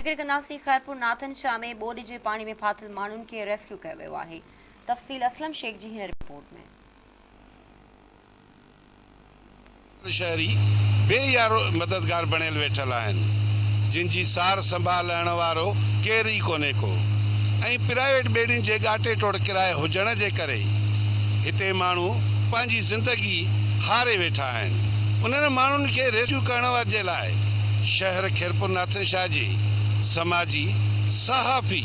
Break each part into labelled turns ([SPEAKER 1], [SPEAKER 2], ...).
[SPEAKER 1] ذڪر ڪنداسين خيرپور ناٿن شاهه ۾ ٻوڏ جي پاڻي ۾ ڦاٿل ماڻهن کي ريسڪيو ڪيو ويو آهي تفصيل اسلم شيخ جي هن رپورٽ ۾.
[SPEAKER 2] شهري بي يارو مددگار بڻيل ويٺل آهن جن جي سار سنڀال لهڻ وارو ڪير ئي ڪونهي ڪو ۽ پرائيويٽ ٻيڙين جي ڳاٽي ٽوڙ ڪرائي هجڻ جي ڪري هتي ماڻهو پنهنجي زندگي هاري ويٺا آهن انهن ماڻهن کي ريسڪيو ڪرڻ جي لاء شهر خيرپور ناٿن شاهه جي سماجي صحافي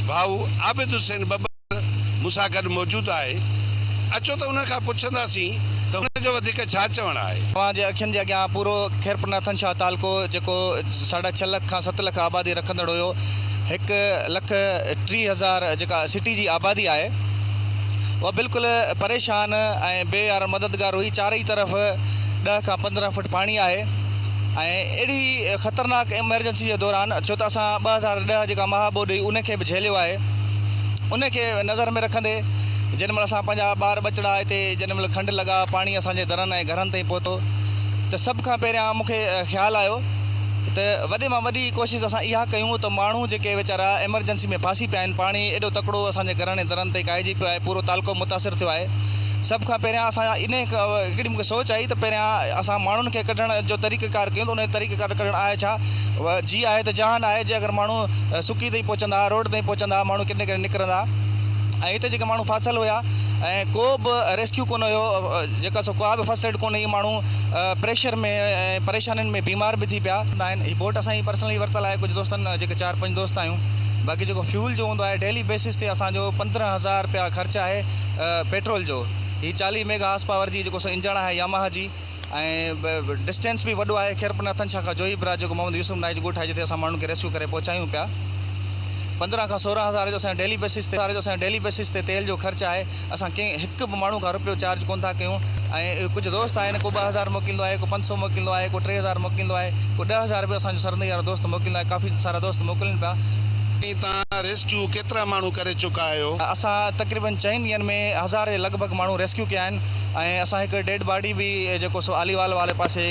[SPEAKER 2] ڀائو عابد حسين ٻٻر مون سان گڏ موجود آهي اچو ته ان کان پڇنداسين ته هن جو وڌيڪ ڇا چوڻ آهي.
[SPEAKER 3] اوهان جي اکين جي اڳيان پورو خيرپور ناٿن شاهه تعلقو جيڪو ساڍا ڇهه لک کان ست لک آبادي رکندڙ هيو هڪ لک 30,000 جيڪا سٽي جي آبادي آهي اها بلڪل پريشان ۽ بي يار مددگار هئي چارئي طرف 10 کان 15 فٽ پاڻي آهي ۽ اهڙي خطرناڪ ايمرجنسي جي دوران ڇو ته اسان 2010 جيڪا مها ٻوڏ هئي ان کي به جهيليو آهي ان کي نظر ۾ رکندي جيڏي مهل اسان پنهنجا ٻار ٻچڙا هتي جيڏي مهل کنڊ لڳا پاڻي اسان جي درن ۽ گهرن تائين پهتو ته سڀ کان پهريان مون کي خيال آيو ته وڏي مان وڏي ڪوشش اسان اها ڪيون ته ماڻهو جيڪي ويچارا ايمرجنسي ۾ ڦاسي پيا آهن پاڻي ايڏو تڪڙو اسان جي گهرن ۽ درن تائين ڪاهجي پيو آهي پورو تعلقو متاثر ٿيو آهي سڀ کان پهريان اسان انهي هڪڙي مون کي سوچ آئي ته پهريان اسان ماڻهن کي ڪڍڻ جو طريقه ڪار ڪيون ته انهي طريقه ڪار ڪڍڻ آهي ڇا جي آهي ته جهان آهي جي اگر ماڻهو سڪي تائين پهچندا روڊ تائين پهچندا ماڻهو ڪڏهن ڪڏهن نڪرندا ۽ هتي جيڪي ماڻهو ڦاٿل هيا ۽ ڪو به ريسڪيو ڪونه هيو جيڪا سو ڪا به فرسٽ ايڊ ڪونه هئي ماڻهو پريشر ۾ ۽ پريشانين ۾ بيمار به ٿي پيا. آهن هي بوٽ اسان جي پرسنلي ورتل آهي ڪجهه دوستن جيڪي چار پنج دوست آهيون باقي جيڪو فيول جو هوندو آهي ڊيلي بيسس تي اسان جو 15,000 رپيا خرچ آهي پيٽرول جو هي 40 ميگا هارس پاور جي جيڪو سو انجڻ آهي ياماها جي ۽ ڊسٽينس به وڏو آهي خيرپور ناٿن شاهه کان جوهي براج جيڪو محمد يوسف نائچ ڳوٺ آهي جتي اسان ماڻهن کي ريسڪيو ڪري پهچايون پيا 15 کان 16 هزار جو اسان جو ڊيلي بيسس تي اسان جو ڊيلي بيسس تي تيل جو خرچ آهي اسان ڪنهن هڪ به ماڻهو کان رپيو چارج ڪونه ٿا ڪيون ۽ ڪجهه دوست آهن ڪو 2000 موڪليندو آهي ڪو 500 موڪليندو آهي ڪو 3000 موڪليندو آهي ڪو 10,000 به اسان جو سرندي وارو دوست موڪليندو آهي ڪافي سارا دوست موڪلين پيا.
[SPEAKER 2] توهان ريسڪيو ڪيترا ماڻهو ڪري چڪا آهيو؟
[SPEAKER 3] اسان تقريبن چئن ڏينهن ۾ هزار جي لڳ ڀڳ ماڻهو ريسڪيو ڪيا آهن ۽ اسان هڪ ڊيڊ باڊي به جيڪو سو آليوال واري پاسي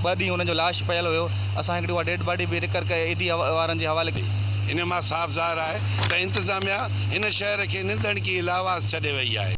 [SPEAKER 3] ٻه ڏينهن انهن جو لاش پيل هيو اسان هڪڙي اها ڊيڊ باڊي به رڪر ڪري ايڌي وارن جي حوالي ڪئي.
[SPEAKER 2] ان مان صاف ظاهر آهي ته انتظاميا هن شهر کي ننڌڻڪي لاوارث ڇڏي وئي آهي.